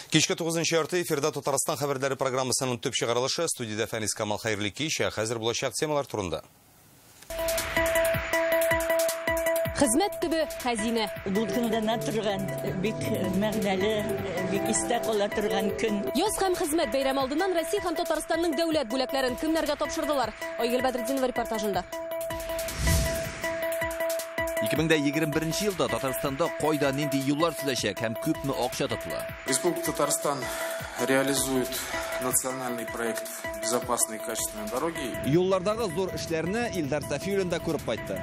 Кичке 9:30 эфирда Татарстан хәбәрләре программасының төп чыгарылышы. Студиядә Фәнис Камал, хәерле кич. Хәзер булачак темалар турында. Хезмәт төбе хәзинә. Дулкынлана торган, бик мәгънәле, бик истә кала торган көн. Яз һәм хезмәт бәйрәме алдыннан Россия һәм Татарстанның дәүләт бүләкләрен кемнәргә тапшырдылар? Айгөл Бәдретдинова репортажында. 2021 елда Татарстанда кайда нинди юллар төзеләчәк һәм күпме акча тотыла? Республика Татарстан реализует национальный проект «Безопасные и качественные дороги». Юллардагы зур эшләрне Илдар Сафиуллин да күреп кайтты.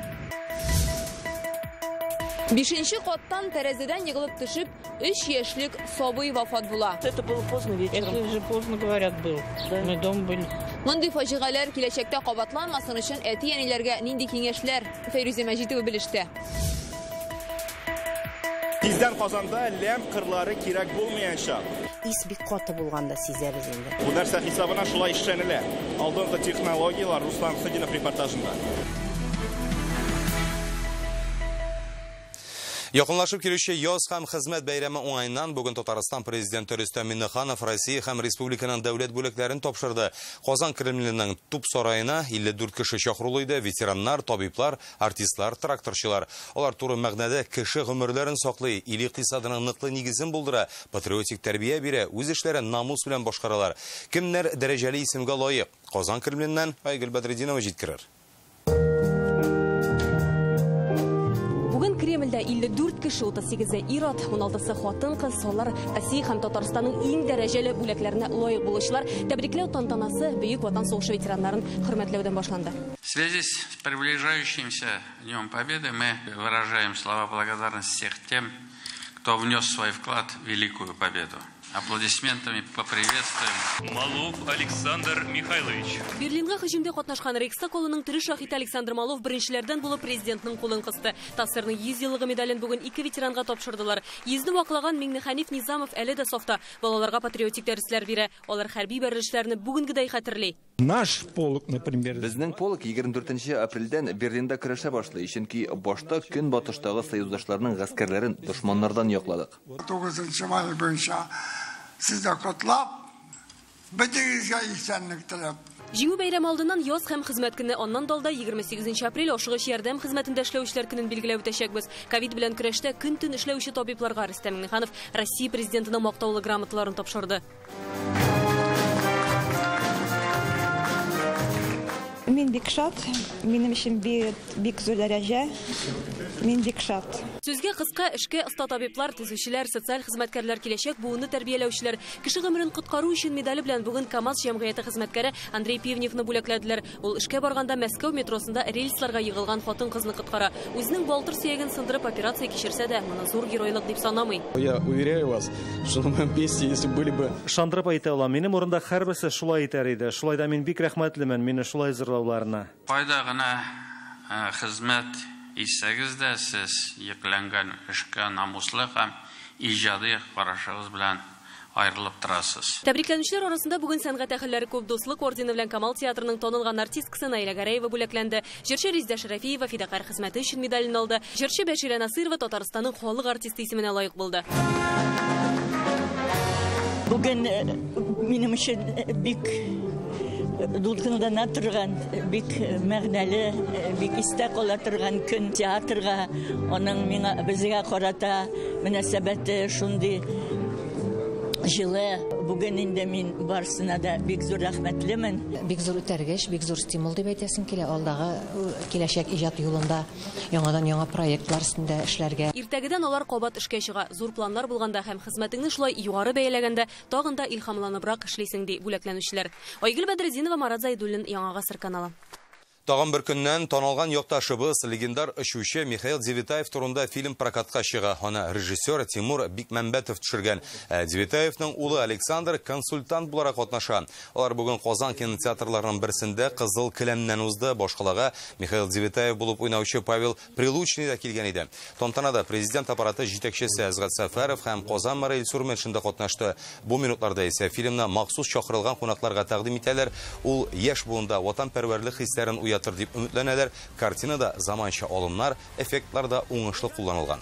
5-нче каттан тәрәзәдән егылып төшеп, 3 яшьлек сабый вафат була. Это было поздно вечером. Это уже поздно, говорят, был. Да. Мы дома были. Мондый фаҗигаләр киләчәктә кабатланмасын өчен әти-әниләргә нинди киңәшләр? Фәйрүзә Мәҗитова белеште. Тиздән Казанда ләм кырлары кирәк булмаячак. Ис бик каты булганда сизәбез инде. Бу нәрсә хисабына шулай эшләнелә. Алдынгы технологияләр Руслан Хадинов репортажында. Якынлашып килүче яз һәм хезмәт бәйрәме уңаеннан бүген Татарстан президенты Рөстәм Миңнеханов Россия һәм республиканың дәүләт бүләкләрен тапшырды. Казан Кремленең Туп сараена 54 кеше чакырулы иде. Ветераннар, табиблар, артистлар, тракторчылар. Алар туры мәгънәдә кеше гомерләрен саклый, ил икътисадының ныклы нигезен булдыра, патриотик тәрбия бирә, үз эшләрен намус белән башкаралар. Кемнәр дәрәҗәле исемгә лаек? Казан Кремленнән Айгөл Бәдретдинова җиткерер. Бүген Кремльдә 54 кеше, 38-е ир-ат, 16-сы хатын-кыз, алар Россия һәм Татарстанның иң дәрәҗәле бүләкләренә лаек булучылар. Тәбрикләү тантанасы Бөек Ватан сугышы ветераннарын хөрмәтләүдән башланды. В связи с приближающимся Днем Победы мы выражаем слова благодарности всех тем, кто внес свой вклад в Великую Победу. Аплодисментами поприветствуем. Малов Александр Михайлович. Берлинга һөҗүмдә катнашкан Рейхстаг колының тере шаһиты Александр Малов беренчеләрдән булып президентның кулын кысты. ТАССРның 100 еллыгы медален бүген 2 ветеранга тапшырдылар. 100-не ваклаган Миңнеханиф Низамов әле дә сафта. Балаларга патриотик дәресләр бирә. Алар хәрби бәрелешләрне бүгенгедәй хәтерли. Наш полк, например. Безнең полк 24 апрельдән Берлинда көрәшә башлый, чөнки башта көнбатыштагы союздашларның гаскәрләрен дошманнардан якладык. 9 май буенча сезне котлап, бөтегезгә исәнлек теләп. Җиңү бәйрәме алдыннан яз һәм хезмәт көне, аннан далда 28 апрель ашыгыч ярдәм хезмәтендә эшләүчеләр көнен билгеләп үтәчәкбез. Ковид белән көрәштә көн-төн эшләүче табибларга Рөстәм Миңнеханов Россия президентының мактаулы грамоталарын тапшырды. Мин бик шат, минем өчен бик зур дәрәҗә. Мин бик шат. Сүзгә кыска, эшкә оста табиблар, төзүчеләр, социаль хезмәткәрләр, киләчәк буынны тәрбияләүчеләр. Кеше гомерен коткару өчен медале белән бүген КАМАЗ җәмгыяте хезмәткәре Андрей Пивневны бүләкләделәр. Ул эшкә барганда Мәскәү метросында рельсларга егылган хатын-кызны коткара. Үзенең балтыр сөяген сындырып операция кичерсә дә, моны зур геройлык дип санамый. Я уверяю вас, что на моем месте, если были бы... Ышандырып әйтә алам, минем урында һәрберсе шулай итәр иде. Шулай да мин бик рәхмәтлемен, мине шулай зурлауларына. Кайда гына хезмәт итсәгез дә, сез йөкләнгән эшкә намуслы һәм иҗади карашыгыз белән аерылып торасыз. Тәбрикләнүчеләр арасында бүген сәнгать әһелләре күп. Дуслык ордены белән Камал театрының танылган артисткасы Наилә Гәрәева бүләкләнде. Җырчы Резидә Шәрәфиева фидакарь хезмәте өчен медален алды. Җырчы Бәширә Насырова Татарстанның халык артисты исеменә лаек булды. Бүген минем өчен бик дулкынлана торган, бик мәгънәле, бик истә кала торган көн. Театрга, аның миңа, безгә карата мөнәсәбәте шундый җылы. Бүген инде мин барсына да бик зур рәхмәтлемен. Бик зур үтәргеч, бик зур стимул дип әйтәсем килә. Алдагы киләчәк иҗат юлында яңадан яңа проектлар өстендә эшләргә. Иртәгедән алар кабат эшкә чыга. Зур планнар булганда һәм хезмәтеңне шулай югары бәяләгәндә тагын да илһамланыбрак эшлисең, ди бүләкләнүчеләр. Айгөл Бәдретдинова, Марат Зайдуллин, Яңа Гасыр каналы. Тагын бер көннән танылган якташыбыз, легендар очучы Михаил Девятаев турында фильм прокатка чыга. Аны режиссер Тимур Бикмәмбәтов төшергән. Девятаевның улы Александр консультант буларак катнаша. Алар бүген Казан кинотеатрларының берсендә кызыл келәмнән узды. Башкалага Михаил Девятаев булып уйнаучы Павел Прилучный да килгән иде. Тантанада президент аппараты җитәкчесе Әсгать Сәфәров һәм Казан мэры Илсур Метшин да катнашты. Бу минутларда исә фильмны махсус чакырылган кунакларга тәкъдим итәләр. Ул яшь буында ватанпәрвәрлек хисләрен уятыр дип өметләнәләр. Картинада заманча алымнар, эффектлар да уңышлы кулланылган.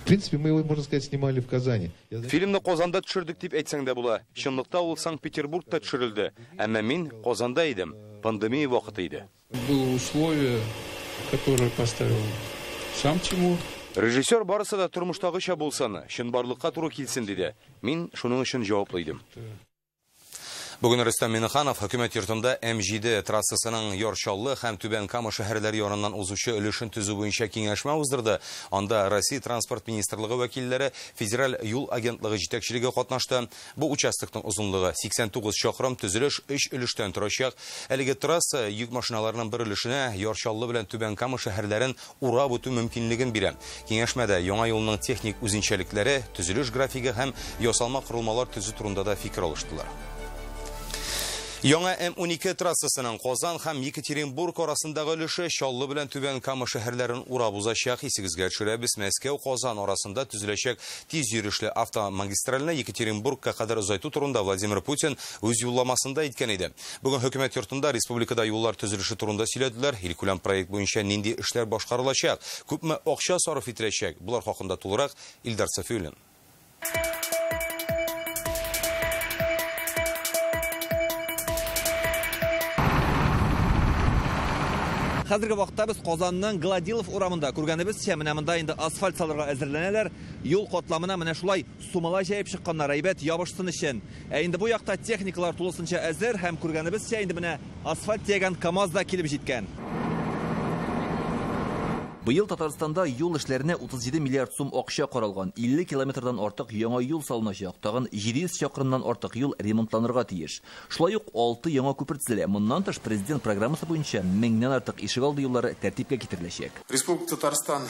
В принципе, мы его, можно сказать, снимали в Казани. Фильмны Казанда төшердек дип әйтсәң дә була. Чынлыкта ул Санкт-Петербургта төшерелде. Әмма мин Казанда идем. Пандемия вакыты иде. Было условие, которое поставил сам Тимур. Режиссер барысы да тормыштагыча булсын, чынбарлыкка туры килсен диде. Мин шуның өчен җаваплы идем. Бүген Рөстәм Миңнеханов хөкүмәт йортында М7 трассасының Яр Чаллы һәм Түбән Кама шәһәрләре яныннан узучы өлешен төзү буенча киңәшмә уздырды. Анда Россия Транспорт министрлыгы вәкилләре, Федераль юл агентлыгы җитәкчелеге катнашты. Бу участокның озынлыгы 89 чакрым, төзелеш 3 өлештән торачак. Әлеге трасса йөк машиналарының бер өлешенә Яр Чаллы белән Түбән Кама шәһәрләрен урап үтү мөмкинлеген бирә. Киңәшмәдә яңа юлның техник үзенчәлекләре, төзелеш графигы һәм ясалма корылмалар төзү турында да фикер алыштылар. Яңа М12 трассасының Казан һәм Екатеринбург арасындагы өлеше Чаллы белән Түбән Кама шәһәрләрен урап узачак. Исегезгә төшерәбез, Мәскәү-Казан арасында төзеләчәк тиз йөрешле автомагистральне Екатеринбургка кадәр озайту турында Владимир Путин үз юлламасында әйткән иде. Бүген хөкүмәт йортында республикада юллар төзелеше турында сөйләделәр. Илкүләм проект буенча нинди эшләр башкарылачак, күпме акча сарыф ителәчәк, булар хакында тулырак Илдар Сафиуллин. Хәзерге вакытта без Казанның Гладилов урамында күргәнебезчә, менә монда инде асфальт салырга әзерләнәләр. Юл катламына менә шулай сумала җәеп чыкканнар, әйбәт ябышсын өчен. Ә инде бу якта техникалар тулысынча әзер һәм күргәнебезчә, инде менә асфальт төягән КАМАЗ да килеп җиткән. Быел Татарстанда юл эшләренә 37 миллиард сум акча каралган. 50 километрдан артык яңа юл салыначак. Тагын 700 чакрымнан артык юл ремонтланырга тиеш. Шулай ук 6 яңа күпер төзелә. Моннан тыш президент программасы буенча 1000-нән артык ишегалды юллары тәртипкә китереләчәк. Республика Татарстан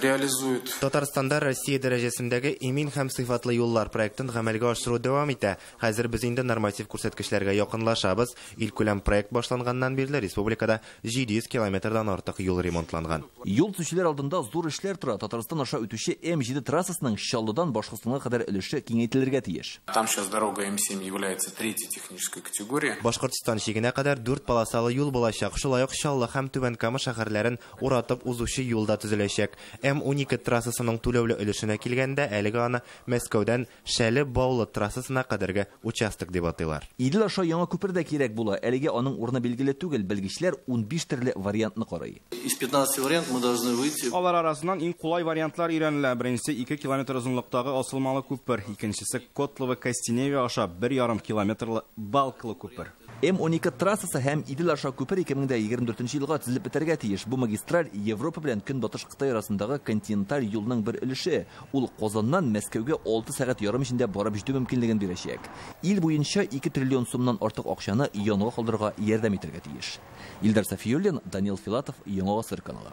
реализует. Татарстанда Россия дәрәҗәсендәге имин һәм сыйфатлы юллар проектын гамәлгә ашыру дәвам итә. Хәзер без инде норматив күрсәткечләргә якынлашабыз. Илкүләм проект башланганнан бирле республикада 700 километрдан артык юл ремонтланган. Юл төзүчеләр алдында зур эшләр тора. Татарстан аша үтүче М7 трассасының Чаллыдан Башкортстанга кадәр өлеше киңәйтелергә тиеш. Там сейчас дорога М7 является третьей технической категории. Башкортстан чигенә кадәр 4 полосалы юл булачак. Шулай ук Чаллы һәм Түбән Кама шәһәрләрен уратып узучы юл да төзеләчәк. М12 трассасының түләүле өлешенә килгәндә, әлеге аны Мәскәүдән Шәле-Баулы трассасына кадәрге участок дип атыйлар. Идел аша яңа күпер дә кирәк була. Әлегә аның урыны билгеле түгел. Белгечләр 15 төрле вариантны карый. Из 15 вариант мы должны выйти. Алар арасыннан иң кулай вариантлар өйрәнелә. Беренчесе 2 километр озынлыктагы асылмалы күпер, икенчесе Котлово-Костеневе аша 1,5 километрлы балкалы күпер. М12 трассасы һәм Идел аша күпер 2024 елга төзелеп бетәргә тиеш. Бу магистраль Европа белән Көнбатыш Кытай арасындагы континенталь юлның бер өлеше. Ул Казаннан Мәскәүгә 6 сәгать ярым эчендә барып җитү мөмкинлеген бирәчәк. Ил буенча 2 триллион сумнан артык акчаны янга калдырырга ярдәм итәргә тиеш. Илдар Сафиуллин, Данил Филатов, Яңа Гасыр каналы.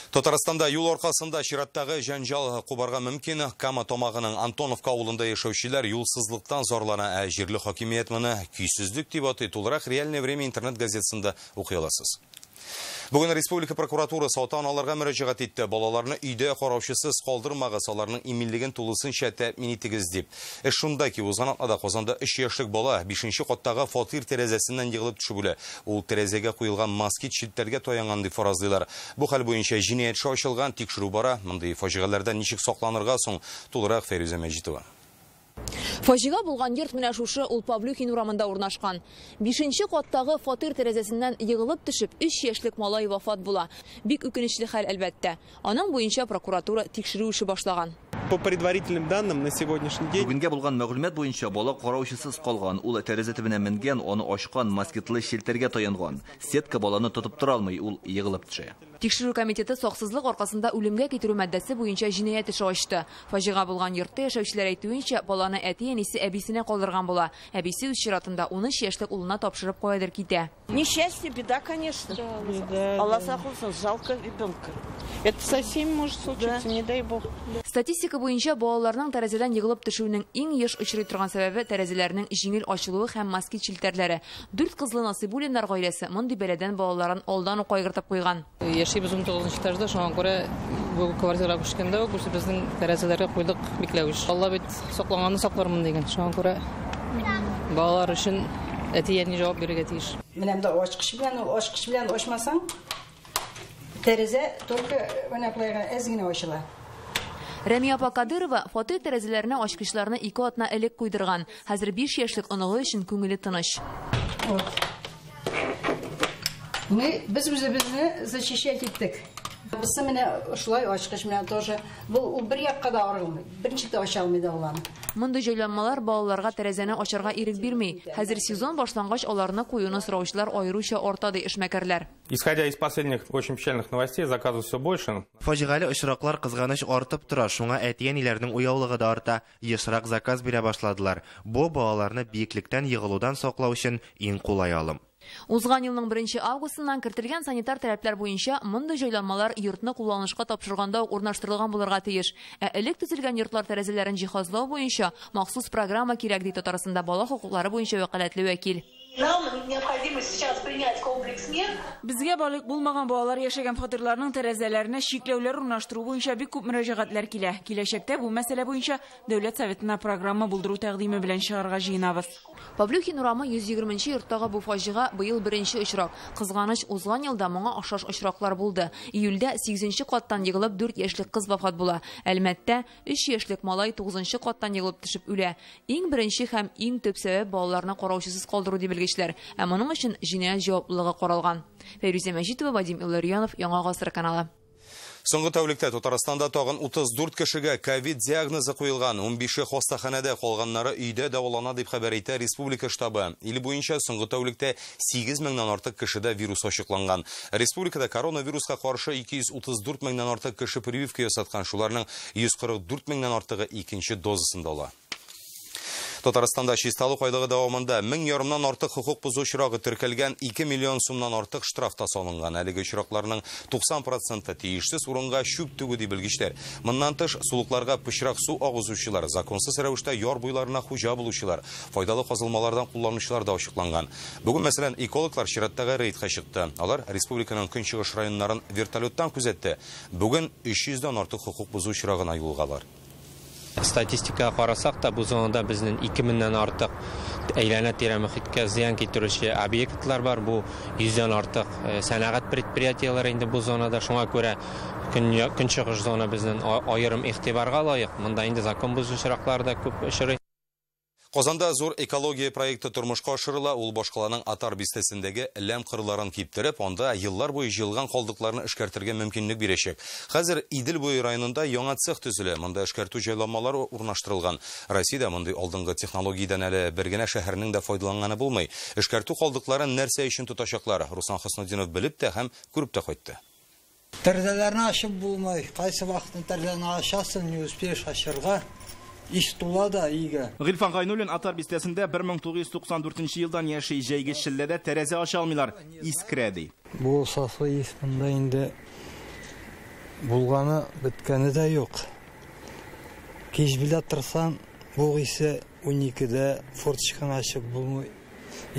Татарстанда юл аркасында чираттагы җәнҗал кубарга мөмкин. Кама Тамагының Антоновка авылында яшәүчеләр юлсызлыктан зарлана, ә җирле хакимият моны көйсезлек дип атый. Тулырак «Реальное время» интернет газетасында укый аласыз. Бүген Республика прокуратурасы ата-аналарга мөрәҗәгать итте. Балаларны өйдә караучысыз калдырмагыз, аларның иминлеген тулысынча тәэмин итегез дип. Эш шунда ки, узган атнада Казанда 3 яшьлек бала 5нче каттагы фатир тәрәзәсеннән егылып төшеп үлә. Ул тәрәзәгә куелган москит челтәргә таянган дип фаразлыйлар. Бу хәл буенча җинаять эше ачылган, тикшерү бара. Мондый фаҗигаләрдән ничек сакланырга соң? Тулырак Фәйрүзә Мәҗитова. Фаҗига булган йорт менә шушы, ул Павлюхин урамында урнашкан. 5нче каттагы фатир тәрәзәсеннән егылып төшеп, 3 яшьлек малай вафат була. Бик үкенечле хәл, әлбәттә. Аның буенча прокуратура тикшерү эше башлаган. По предварительным данным на сегодняшний день. Бүгенгә булган мәгълүмат буенча бала караучысыз калган. Ул тәрәзә төбенә менгән, аны ачкан, москитлы челтәргә таянган. Сетка баланы тотып тора алмый, ул егылып төшә. Тикшерү комитеты саксызлык аркасында үлемгә китерү маддәсе буенча җинаять эше ачты. Фаҗига булган йортта яшәүчеләр әйтүенчә, баланы әти-әнисе әбисенә калдырган була. Әбисе үз чиратында 13 яшьлек улына тапшырып каядыр китә. Несчастье, беда, конечно. Алла сакласын, жалко ребенка. Это со всеми может случиться, не дай бог. Статистика буенча балаларның тәрәзәдән егылып төшүенең иң еш очрый торган сәбәбе тәрәзәләрнең җиңел ачылуы һәм москит челтәрләре. 4 кызлы Насыйбуллиннар гаиләсе мондый бәладән балаларын алдан ук кайгыртып куйган. Яшибез 19 этажда, шуңа күрә бу квартирага күчкәндә үк үзебезнең тәрәзәләргә куйдык бикләвеч. Алла бит сакланганны саклармын дигән. Шуңа күрә балалар өчен әти-әни җавап бирергә тиеш. Менә монда ачкыч белән, ул ачкыч белән ачмасаң, тәрәзә только менә болай гына әз генә ачыла. Рәмия апа Кадырова фатир тәрәзәләренә ачкычларны 2 атна элек куйдырган. Хәзер 5 яшьлек оныгы өчен күңеле тыныч. Мы без үзебезне защищать иттек. Без менә шулай ачкыч менә тоже бу бер якка да арылмый. Берничек тә ача алмый да ул аны. Мондый җайланмалар балаларга тәрәзәне ачарга ирек бирми. Хәзер сезон башлангач аларны куюны сораучылар аеруча арта, ди эшмәкәрләр. Исходя из последних очень печальных новостей, заказов все больше. Фаҗигале очраклар кызганыч артып тора, шуңа әти-әниләрнең уяулыгы да арта. Ешрак заказ бирә башладылар. Бу балаларны биеклектән егылудан саклау өчен иң кулай алым. Узган елның 1 августыннан кертелгән санитар таләпләр буенча мондый җайланмалар йортны кулланышка тапшырганда ук урнаштырылган булырга тиеш. Ә элек төзелгән йортлар тәрәзәләрен җиһазлау буенча махсус программа кирәк, ди Татарстанда бала хокуклары буенча вәкаләтле вәкил. Нам необходимо сейчас принять комплекс мер. Безгә балигъ булмаган балалар яшәгән фатирларның тәрәзәләренә чикләүләр урнаштыру буенча бик күп мөрәҗәгатьләр килә. Киләчәктә бу мәсьәлә буенча Дәүләт Советына программа булдыру тәкъдиме белән чыгарга җыенабыз. Павлюхин урамы 120 йорттагы бу фаҗига быел беренче очрак. Кызганыч, узган елда моңа охшаш очраклар булды. Июльдә 8 каттан егылып 4 яшьлек кыз вафат була. Әлмәттә 3 яшьлек малай 9 каттан егылып төшеп үлә. Иң беренче һәм иң төп сәбәп балаларны караучысыз калдыру, ди белгечләр. Ә моның өчен җинаять җаваплылыгы каралган. Фәйрүзә Мәҗитова, Вадим Илларионов, Яңа Гасыр каналы. Соңгы тәүлектә Татарстанда тагын 34 кешегә ковид диагнозы куелган. 15-е хастаханәдә, калганнары өйдә дәвалана, дип хәбәр итә республика штабы. Ил буенча соңгы тәүлектә 8 меңнән артык кешедә вирус ачыкланган. Республикада коронавируска каршы 234 меңнән артык кеше прививка ясаткан. Шуларның 144 меңнән артыгы икенче дозасын да ала. Татарстанда чисталык айлыгы дәвамында 1500-нан артык хокук бозу очрагы теркәлгән, 2 миллион сумнан артык штраф та салынган. Әлеге очракларның 90% тиешсез урынга чүп түгү, ди белгечләр. Моннан тыш, сулыкларга пычрак су агызучылар, законсыз рәвештә яр буйларына хуҗа булучылар, файдалы казылмалардан кулланучылар да ачыкланган. Бүген, мәсәлән, экологлар чираттагы рейдка чыкты. Алар республиканың көнчыгыш районнарын вертолеттан күзәтте. Бүген 300-дән артык хокук бозу очрагына юлыгалар. Статистикага карасак та, бу зонада безнең 2000-нән артык әйләнә-тирә мөхиткә зыян китерүче объектлар бар. Бу 100-дән артык сәнәгать предприятиеләре инде бу зонада. Шуңа күрә көнчыгыш зона безнең аерым игътибарга лаек. Монда инде закон бозу очраклары да күп очрый. Казанда зур экология проекты тормышка ашырыла. Ул башкаланың Атар бистәсендәге ләм кырларын киптереп, анда еллар буе җыелган калдыкларны эшкәртергә мөмкинлек бирәчәк. Хәзер Идел буе районында яңа цех төзелә. Монда эшкәртү җайланмалары урнаштырылган. Россиядә мондый алдынгы технологиядән әле бер генә шәһәрнең дә файдаланганы булмый. Эшкәртү калдыкларын нәрсә өчен тотачаклар? Руслан Хөснетдинов белеп тә һәм күреп тә кайтты. Тәрәзәләрне ачып булмый. Кайсы вакытны тәрәзәне ачасың, не успеешь ачырга. Иш тула да иге. Гыйльфан Гайнуллин Атар бистәсендә 1994 елдан яши. Җәйге челләдә тәрәзә ача алмыйлар. Искрә, ди. Бу сафы ис монда инде булганы беткәне дә юк. Кич белә торсаң, бу исе 12-дә форточканы ачып булмый.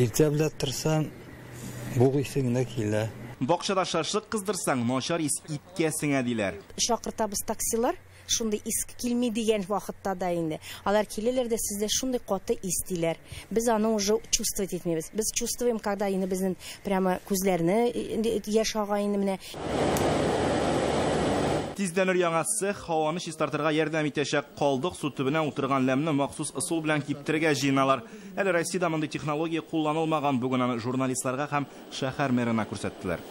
Иртә белә торсаң, бу исе генә килә. Бакчада шашлык кыздырсаң, начар ис иткә сеңә, диләр. Шакыртабыз таксилар. Шундый ис килми дигән вакытта да инде. Алар киләләр дә, сездә шундый каты ис диләр. Без аны уже чувствовать итмибез. Без чувствуем, когда инде безнең прямо күзләрне яшь ага инде менә. Тиздән яңа цех һаваны чистартырга ярдәм итәчәк. Калдык су төбенә утырган ләмне махсус ысул белән киптерергә җыеналар. Әле Россиядә мондый технология кулланылмаган. Бүген аны журналистларга һәм шәһәр мэрына күрсәттеләр.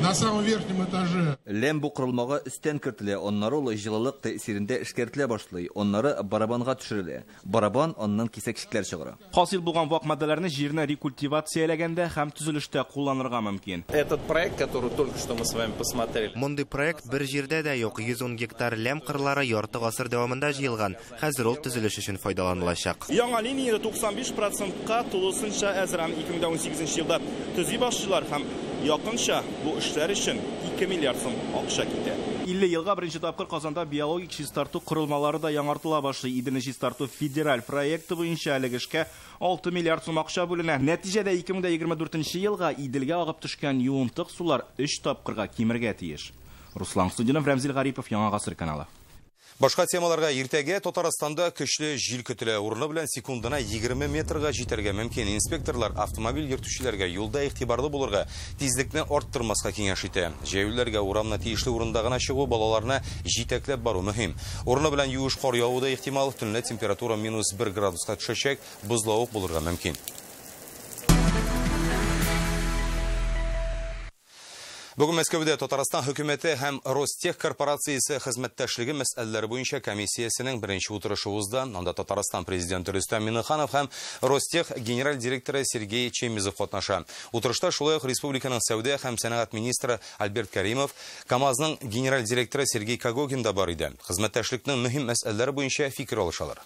На самом верхнем этаже. Ләм бу корылмага өстән кертелә, аннары ул җылылык тәэсирендә эшкәртелә башлый, аннары барабанга төшерелә. Барабан аннан кисәкчекләр чыгара. Хасил булган вак матдәләрне җирне рекультивацияләгәндә һәм төзелештә кулланырга мөмкин. Этот проект, который только что мы с вами посмотрели. Мондый проект бер җирдә дә юк. 110 гектар ләм кырлары ярты гасыр дәвамында җыелган. Хәзер ул төзелеш өчен файдаланылачак. Яңа линия 95%-ка тулысынча әзер. 2018 елда төзи башлыйлар һәм якынча бу эшләр өчен 2 миллиард сум акча китә. 50 елга беренче тапкыр Казанда биологик чистарту корылмалары да яңартыла башлый. Иделне чистарту федераль проекты буенча әлеге эшкә 6 миллиард сум акча бүленә. Нәтиҗәдә 2024 елга Иделгә агып төшкән юынтык сулар 3 тапкырга кимергә тиеш. Руслан Судинов, Рәмзил Гарипов, Яңа Гасыр каналы. Башка темаларга иртәгә Татарстанда көчле җил көтелә. Урыны белән секундына 20 метрга җитәргә мөмкин. Инспекторлар автомобиль йөртүчеләргә юлда игътибарлы булырга, тизлекне арттырмаска киңәш итә. Җәяүлеләргә урамны тиешле урында гына чыгу, балаларны җитәкләп бару мөһим. Урыны белән юеш кар яву да ихтимал. Төнлә температура -1 градуска төшәчәк, бозлавык булырга мөмкин. Бүген Мәскәүдә Татарстан хөкүмәте һәм Ростех корпорациясе хезмәттәшлеге мәсьәләләре буенча комиссиясенең беренче утырышы узды. Анда Татарстан президенты Рөстәм Миңнеханов һәм Ростех генераль директоры Сергей Чемезов катнаша. Утырышта шулай ук республиканың сәүдә һәм сәнәгать министры Альберт Каримов, КАМАЗның генераль директоры Сергей Когогин да бар иде. Хезмәттәшлекнең мөһим мәсьәләләре буенча фикер алышалар.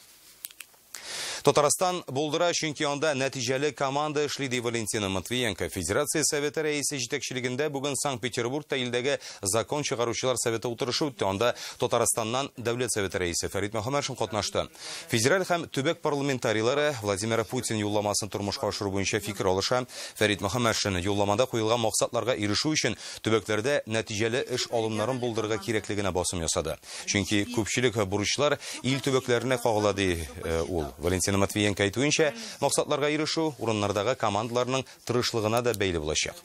Татарстан булдыра, чөнки анда нәтиҗәле команда эшли, ди Валентина Матвиенко. Федерация Советы рәисе җитәкчелегендә бүген Санкт-Петербургта илдәге закон чыгаручылар советы утырышы үтте. Анда Татарстаннан Дәүләт Советы рәисе Фәрит Мөхәммәтшин катнашты. Федераль һәм төбәк парламентарийлары Владимир Путин юлламасын тормышка ашыру буенча фикер алыша. Фәрит Мөхәммәтшин юлламада куелган максатларга ирешү өчен төбәкләрдә нәтиҗәле эш алымнарын булдырырга кирәклегенә басым ясады. Чөнки күпчелек бурычлар ил төбәкләренә кагыла, ди ул. Валентина Матвиенко әйтүенчә, максатларга ирешү урыннардагы командаларның тырышлыгына да бәйле булачак.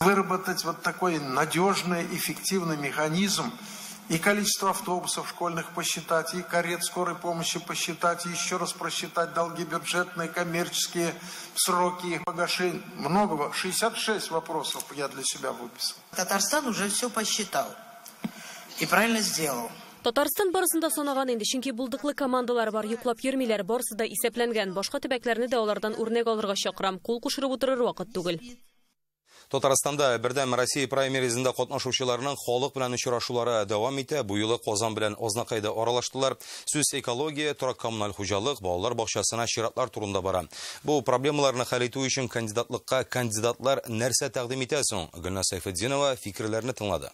Выработать вот такой надежный, эффективный механизм и количество автобусов школьных посчитать, и карет скорой помощи посчитать, и еще раз просчитать долги бюджетные, коммерческие, сроки их погашения. Многого. 66 вопросов я для себя выписал. Татарстан уже все посчитал и правильно сделал. Татарстан барысын да санаган инде, чөнки булдыклы командалар бар, йоклап йөрмиләр, барысы да исәпләнгән. Башка төбәкләрне дә алардан үрнәк алырга чакырам. Кул кушырып утырыр вакыт түгел. Татарстанда Бердәм Россия праймеризында катнашучыларның халык белән очрашулары дәвам итә. Бу юлы Казан белән Азнакайда аралаштылар. Сүз экология, торак-коммуналь хуҗалык, балалар бакчасына чиратлар турында бара. Бу проблемаларны хәл итү өчен кандидатлыкка кандидатлар нәрсә тәкъдим итә соң? Гөлназ Сәйфетдинова фикерләрне тыңлады.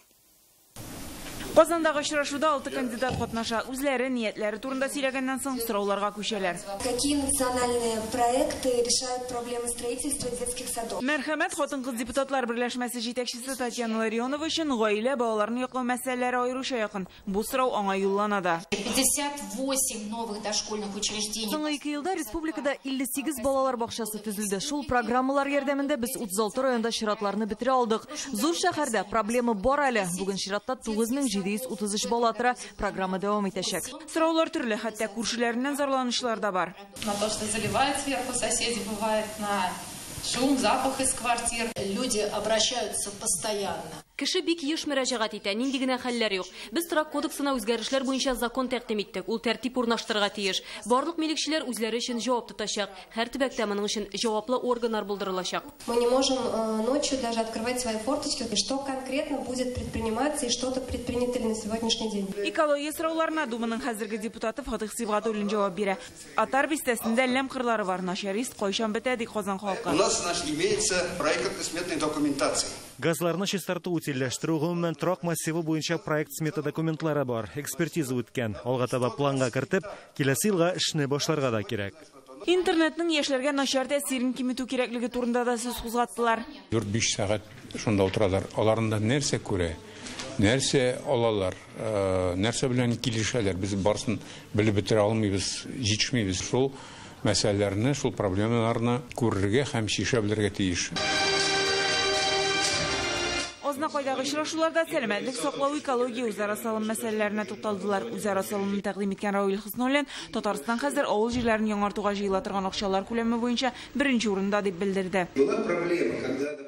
Казандагы очрашуда 6 кандидат катнаша. Үзләре ниятләре турында сөйләгәннән соң сорауларга күчәләр. Какие национальные проекты решают проблемы строительства детских садов? Мәрхәмәт хатын-кыз депутатлар берләшмәсе җитәкчесе Татьяна Ларионова өчен гаилә балаларны яклау мәсьәләләре аеруча якын. Бу сорау аңа юллана да. 58 новых дошкольных учреждений. Соңгы 2 елда республикада 58 балалар бакчасы төзелде. Шул программалар ярдәмендә без 36 районда чиратларны бетерә алдык. Зур шәһәрдә проблема бар әле. Бүген чиратта 9733 бала тора. Программа дәвам итәчәк. Сораулар төрле, хәтта күршеләреннән зарланучылар да бар. На то, что заливает сверху соседи, бывает, на шум, запах из квартир. Люди обращаются постоянно. Кеше бик еш мөрәҗәгать итә, нинди генә хәлләр юк. Без торак кодексына үзгәрешләр буенча закон тәкъдим иттек. Ул тәртип урнаштырырга тиеш. Барлык милекчеләр үзләре өчен җавап тотачак. Һәр төбәктә моның өчен җаваплы органнар булдырылачак. Мы не можем ночью даже открывать свои форточки. Что конкретно будет предприниматься и что-то предпринято ли на сегодняшний день? Экология сорауларына Думаның хәзерге депутаты Фатих Сибгатуллин җавап бирә. Атар бистәсендә ләм кырлары бар. Начар ис кайчан бетә, ди Казан халкы. У нас имеется проектно-сметная документация. Газларны чистарту, утильләштерү, гомумән торак массивы буенча проект-смета документлары бар. Экспертиза үткән. Алга таба планга кертеп, киләсе елга эшне башларга да кирәк. Интернетның яшьләргә начар тәэсирен киметү кирәклеге турында да сүз кузгаттылар. 4-5 сәгать шунда утыралар. Аларында нәрсә күрә, нәрсә алалар, нәрсә белән килешәләр. Без барысын белеп бетерә алмыйбыз, җитешмибез. Шул мәсьәләләрне, шул проблемаларны күрергә һәм чишә белергә тиеш. Азнакайдагы очрашуларда сәламәтлек саклау, экология, үзара салым мәсьәләләренә тукталдылар. Үзара салымны тәкъдим иткән Равил Хөснуллин Татарстан хәзер авыл җирләрен яңартуга җыела торган акчалар күләме буенча беренче урында дип белдерде.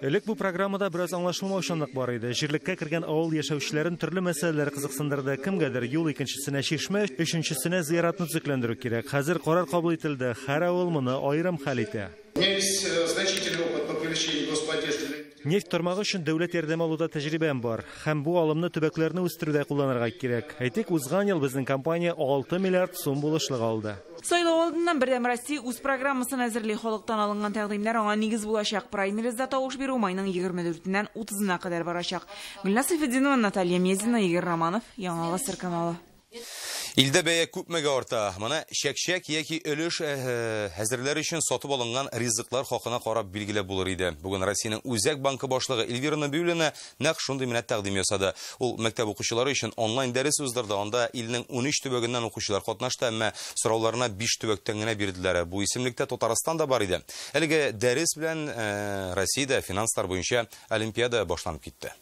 Элек бу программада бераз аңлашылмаучанлык бар иде. Җирлеккә кергән авыл яшәүчеләрен төрле мәсьәләләр кызыксындырды. Кемгәдер юл, икенчесенә чишмә, өченчесенә зыяратны төзекләндерү кирәк. Хәзер карар кабул ителде. Һәр авыл моны аерым хәл итә. У меня есть значительный опыт по привлечению господдержки. Нефть тармагы өчен дәүләт ярдәме алуда тәҗрибәм бар. Һәм бу алымны төбәкләрне үстерүдә кулланырга кирәк. Әйтик, узган ел безнең компания 6 миллиард сум булышлык алды. Сайлау алдыннан Бердәм Россия үз программасын әзерли. Халыктан алынган тәкъдимнәр аңа нигез булачак. Праймеризда тавыш бирү майның 24-ннән 30-на кадәр барачак. Гөлназ Сәйфетдинова, Наталья Мезина, Игорь Романов, Яңа Гасыр каналы. Илдә бәя күпмегә арта. Моны чәкчәк яки өлеш әзерләр өчен сатып алынган ризыклар хакына карап билгеләп булыр иде. Бүген Россиянең Үзәк банкы башлыгы Эльвира Набиуллина нәкъ шундый менә тәкъдим ясады. Ул мәктәп укучылары өчен онлайн дәрес уздырды. Анда илнең 13 төбәгеннән укучылар катнашты, әмма сорауларына 5 төбәктән генә бирделәр. Бу исемлектә Татарстан да бар иде. Әлеге дәрес белән Россиядә финанслар буенча олимпиада башланып китте.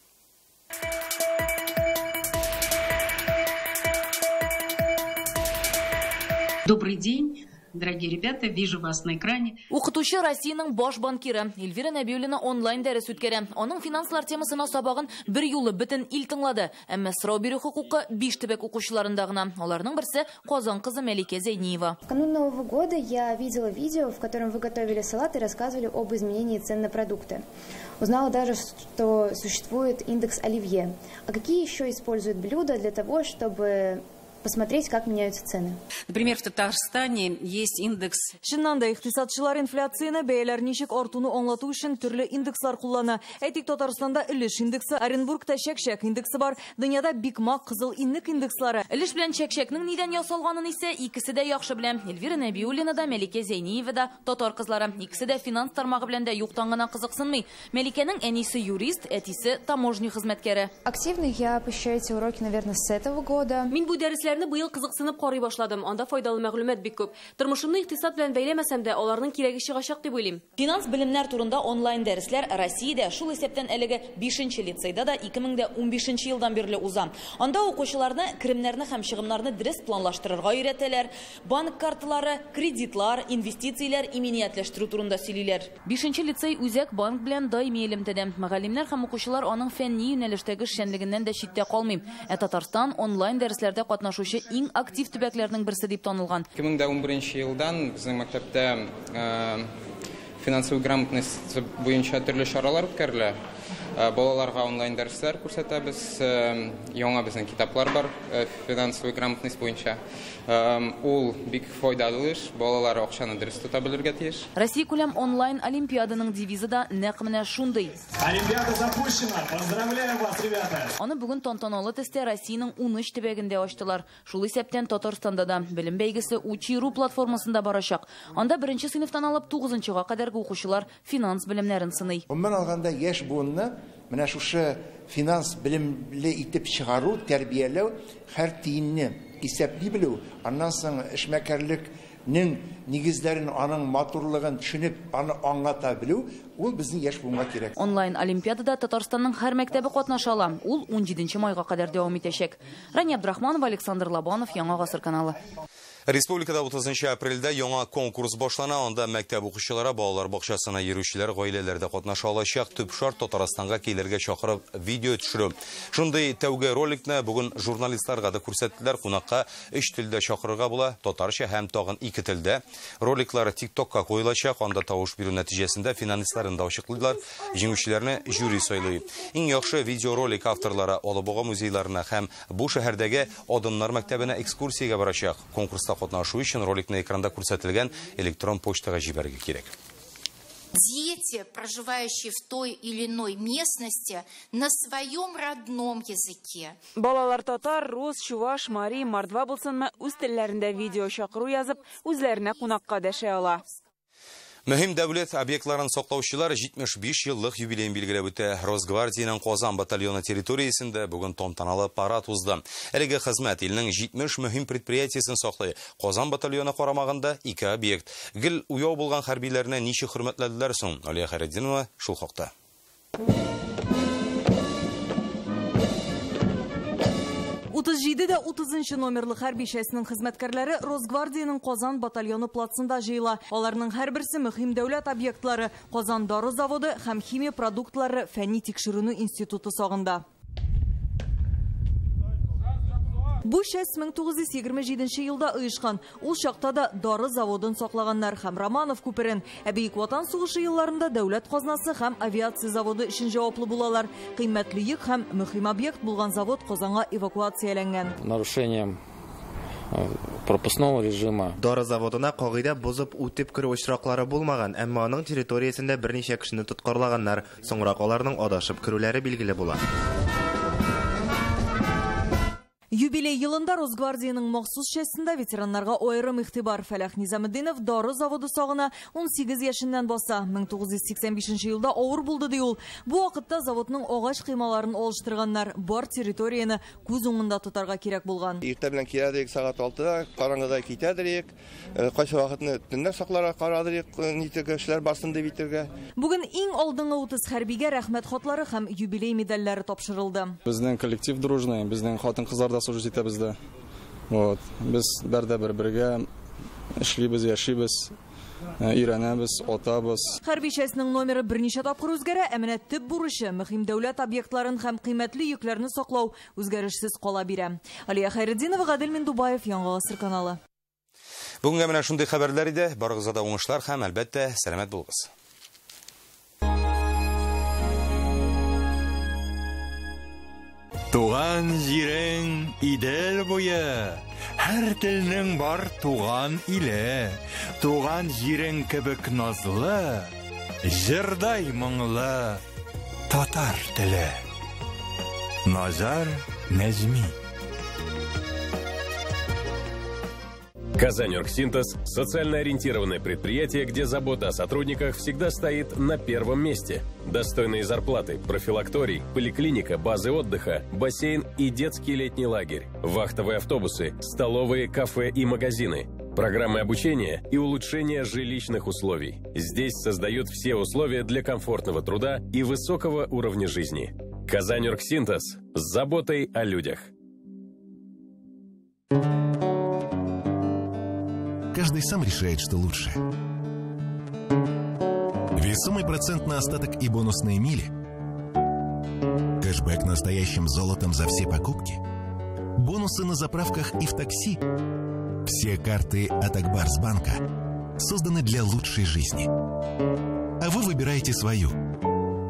Добрый день, дорогие ребята, вижу вас на экране. Укытучы Россиянең баш банкиры Эльвира Набиуллина онлайн дәрес үткәрә. Аның финанслар темасына сабагын бер юлы бөтен ил тыңлады. Әмма сорау бирү хокукы 5 төбәк укучыларында гына. Аларның берсе Казан кызы Мәликә Зәйниева. В канун Нового года я видела видео, в котором вы готовили салат и рассказывали об изменении цен на продукты. Узнала даже, что существует индекс Оливье. А какие еще используют блюда для того, чтобы посмотреть, как меняются цены? Например, в Татарстане есть индекс. Чыннан да, икътисадчылар инфляцияне бәяләр ничек артуны аңлату өчен төрле индекслар куллана. Әйтик, Татарстанда өлеш индексы, Оренбургта чәкчәк индексы бар. Дөньяда Бикмак, Кызыл иннек индекслары. Өлеш белән чәкчәкнең нидән ясалганын исә икесе дә яхшы белә. Эльвира Набиуллина да, Мәликә Зәйниева да татар кызлары. Икесе дә финанс тармагы белән дә юктан гына кызыксынмый. Мәликәнең әнисе юрист, әтисе таможня хезмәткәре. Активно я посещаю эти уроки, наверное, с этого года. Мин бу дәресләрне быел кызыксынып карый башладым. Анда файдалы мәгълүмат бик күп. Тормышымны икътисад белән бәйләмәсәм дә, аларның кирәге чыгачак дип уйлыйм. Финанс белемнәр турында онлайн дәресләр Россиядә, шул исәптән әлеге 5нче лицейда да 2015 елдан бирле уза. Анда укучыларны керемнәрне һәм чыгымнарны дөрес планлаштырырга өйрәтәләр. Банк карталары, кредитлар, инвестицияләр, иминиятләштерү турында сөйлиләр. 5нче лицей Үзәк банк белән даими элемтәдә. Мөгаллимнәр һәм укучылар аның фәнни юнәлештәге эшчәнлегеннән дә читтә калмый. Ә Татарстан онлайн дәресләрдә катнашучы иң актив төбәкләрнең берсе дип танылган. 2011 елдан безнең мәктәптә финансовый грамотность буенча төрле чаралар үткәрелә. Балаларга онлайн дәресләр күрсәтәбез. Яңа безнең китаплар бар финансовый грамотность буенча. Ул бик файдалы эш, балалар акчаны дөрес тота белергә тиеш. Россия күләм онлайн олимпиаданың девизы да нәкъ менә шундый. Олимпиада запущена. Поздравляю вас, ребята. Аны бүген тантаналы төстә Россиянең 13 төбәгендә ачтылар. Шул исәптән Татарстанда да белем бәйгесе Учи.ру платформасында барачак. Анда 1нче сыйныфтан алып 9нчыга кадәрге укучылар финанс белемнәрен сыный. Гомумән алганда, яшь буынны менә шушы финанс белемле итеп чыгару, тәрбияләү, һәр тиенне исәпли белү, аннан соң эшмәкәрлекнең нигезләрен, аның матурлыгын төшенеп, аны аңлата белү, ул безнең яшь буынга кирәк. Онлайн олимпиадада Татарстанның һәр мәктәбе катнаша ала. Ул 17 майга кадәр дәвам итәчәк. Рания Абдрахманова, Александр Лобанов, Яңа Гасыр каналы. Республикада 30 апрельдә яңа конкурс башлана. Анда мәктәп укучылары, балалар бакчасына йөрүчеләр гаиләләрдә катнаша алачак. Төп шарт Татарстанга килергә чакырып видео төшерү. Шундый тәүге роликны бүген журналистларга да күрсәттеләр. Кунакка 3 телдә чакырырга була, татарча һәм тагын 2 телдә. Роликлар TikTokка куелачак. Анда тавыш бирү нәтиҗәсендә финалистларын да ачыклыйлар. Җиңүчеләрне жюри сайлый. Иң яхшы видеоролик авторлары Алабуга музейларына һәм бу шәһәрдәге Адымнар мәктәбенә экскурсиягә барачак. Конкурста катнашу өчен роликны экранда күрсәтелгән электрон почтага җибәрергә кирәк. Дети, проживающие в той или иной местности, на своем родном языке. Балалар татар, рус, чуваш, мари, мордва булсынмы, үз телләрендә видео чакыру язып, үзләренә кунакка дәшә ала. Мөһим дәүләт объектларын саклаучылар 75 еллык юбилеен билгеләп үтә. Росгвардиянең Казан батальоны территориясендә бүген тантаналы парад узды. Әлеге хезмәт илнең 70 мөһим предприятиесен саклый. Казан батальоны карамагында 2 объект. Гел уяу булган хәрбиләрне ничек хөрмәтләделәр соң? Алия Хәйретдинова шул хакта. 37-дә 30 номерлы хәрби частьның хезмәткәрләре Росгвардиянең Казан батальоны плацында җыела. Аларның һәрберсе мөһим дәүләт объектлары Казан дары заводы һәм химия продуктлары фәнни тикшеренү институты сагында. Бу часть 1927 елда оешкан. Ул чакта да дары заводын саклаганнар һәм Романов күперен. Ә Бөек Ватан сугышы елларында дәүләт казнасы һәм авиация заводы өчен җаваплы булалар. Кыйммәтле йөк һәм мөһим объект булган завод Казанга эвакуацияләнгән. Нарушением пропускного режима. Дары заводына кагыйдә бозып үтеп керү очраклары булмаган, әмма аның территориясендә берничә кешене тоткарлаганнар. Соңрак аларның адашып керүләре билгеле була. 100 Юбилей елында Росгвардиянең махсус частендә ветераннарга аерым игътибар. Фәлах Низаметдинов дары заводы сагына 18 яшеннән баса. 1985 елда авыр булды ди ул. Бу вакытта заводның агач кыймаларын алыштырганнар. Бар территорияне күз уңында тотарга кирәк булган. Иртә белән киләдек сәгать 6-да, караңгыда китәдек. Кайсы вакытны төнлә сакларга карадык, нитек эшләр барсын дип итергә. Бүген иң алдынгы 30 хәрбигә рәхмәт хатлары һәм юбилей медальләре тапшырылды. Безнең коллектив дружный, безнең хатын-кызлар да служить итә бездә. Вот, без бер дә бер-бергә эшлибез, яшибез, өйрәнәбез, атабыз. Хәрби частьның номеры берничә тапкыр үзгәрә, ә менә төп бурычы мөһим дәүләт объектларын һәм кыйммәтле йөкләрне саклау үзгәрешсез кала бирә. Алия Хайретдинова, Гадел Миндубаев, Яңа Гасыр каналы. Бүгенгә менә шундый хәбәрләр иде. Барыгызга да уңышлар һәм әлбәттә сәламәт булыгыз. Туган җирең Идел буе, һәр телнең бар туган иле. Туган җирең кебек назлы, җырдай моңлы татар теле. Назар Нәҗми. «Казань-Оргсинтез» – социально ориентированное предприятие, где забота о сотрудниках всегда стоит на первом месте. Достойные зарплаты, профилакторий, поликлиника, базы отдыха, бассейн и детский летний лагерь, вахтовые автобусы, столовые, кафе и магазины, программы обучения и улучшение жилищных условий. Здесь создают все условия для комфортного труда и высокого уровня жизни. «Казань-Оргсинтез» – с заботой о людях. Каждый сам решает, что лучше. Весомый процент на остаток и бонусные мили. Кэшбэк настоящим золотом за все покупки. Бонусы на заправках и в такси. Все карты от Акбарс Банка созданы для лучшей жизни. А вы выбираете свою.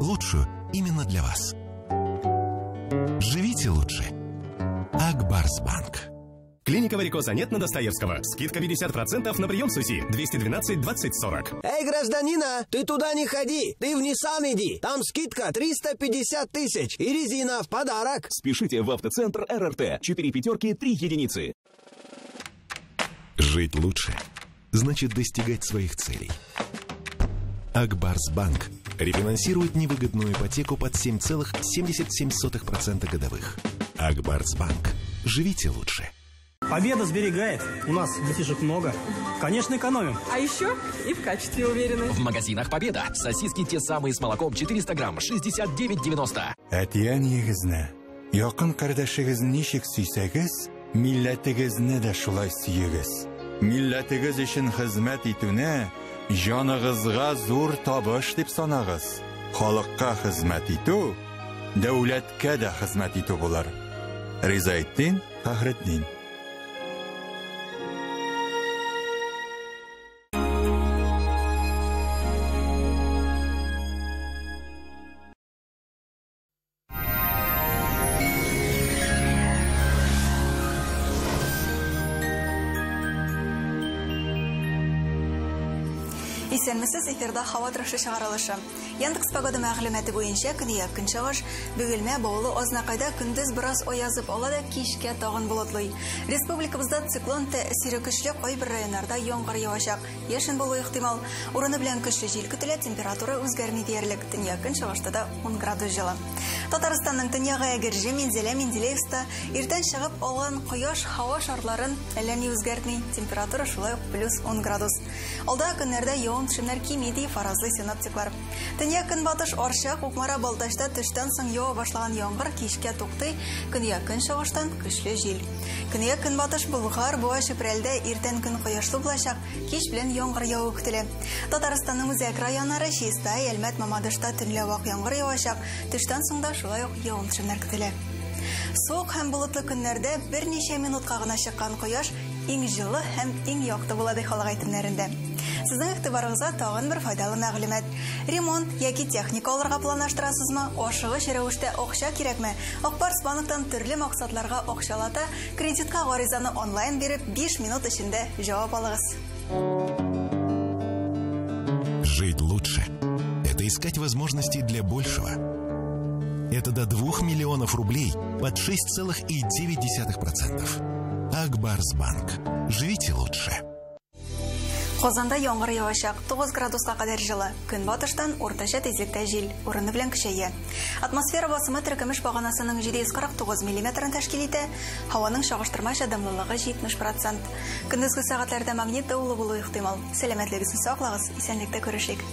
Лучшую именно для вас. Живите лучше. Акбарс Банк. Клиника варикоза нет на Достоевского. Скидка 50% на прием с УЗИ. 212 20 40. Эй, гражданина, ты туда не ходи, ты в Nissan иди. Там скидка 350 тысяч и резина в подарок. Спешите в автоцентр РРТ. 4 пятерки, 3 единицы. Жить лучше значит достигать своих целей. Акбарс Банк рефинансирует невыгодную ипотеку под 7,77% годовых. Акбарс Банк. Живите лучше. Победа сберегает. У нас детишек много. Конечно, экономим. А еще и в качестве уверены. В магазинах Победа сосиски те самые с молоком 400 грамм 69,90. Әти-әниегезне, якын кардәшегезне ничек сөйсәгез, милләтегезне дә шулай сөегез. Милләтегез өчен хезмәт итүне җаныгызга зур табыш дип санагыз. Халыкка хезмәт итү, дәүләткә дә хезмәт итү булыр. Ризаэтдин Фәхретдин. Исәнмесез, эфирда һава торышы чыгарылышы. Яндекс погода мәгълүматы буенча көньяк көнчыгыш Бөгелмә, Баулы, Азнакайда көндез бераз аязып ала да кичкә тагын болытлый. Республикабызда циклон тәэсире көчле, кайбер районнарда яңгыр явачак. Яшен булу ихтимал. Урыны белән көчле җил көтелә, температура үзгәрми диярлек. Төньяк көнчыгышта да 10 градус җылы. Татарстанның төньягы Әгерҗе, Минзәлә, Менделеевскта иртән чыгып алган кояш һава шартларын әллә ни үзгәртми. Температура шулай ук плюс 10 градус. Алдагы көннәрдә явым төшемнәр кими ди фаразлый синоптиклар. Төньяк көнбатыш Арча, Кукмара, Балтачта төштән соң ява башлаган яңгыр кичкә туктый, көньяк көнчыгыштан көчле җил. Көньяк көнбатыш Болгар, Буа, Чүпрәлдә иртән көн кояшлы булачак, кич белән яңгыр яву көтелә. Татарстанның үзәк районнары Чистай, Әлмәт, Мамадышта төнлә вак яңгыр явачак, төштән соң да шулай ук явым төшемнәр көтелә. Суык һәм болытлы көннәрдә берничә минутка гына чыккан кояш иң җылы һәм иң якты була ди халык әйтемнәрендә. Сезнең игътибарыгызга тагын бер файдалы мәгълүмат. Ремонт яки техника алырга планлаштырасызмы? Ашыгыч рәвештә акча кирәкме? Акбарс банктан төрле максатларга акчалата кредитка гаризаны онлайн биреп 5 минут эчендә җавап алыгыз. Жить лучше – это искать возможности для большего. Это до 2 миллионов рублей под 6,9%. Ак Барс Банк. Живите лучше. Казанда яңгыр явачак, 9 градуска кадәр җылы. Көнбатыштан уртача тизлектә җил, урыны белән көчәя. Атмосфера басымы теркемеш баганасының 749 миллиметрын тәшкил итә, һаваның чагыштырмача дымлылыгы 70%. Көндезге сәгатьләрдә магнит давылы булу ихтимал. Сәламәтлегезне саклагыз, исәнлектә күрешик.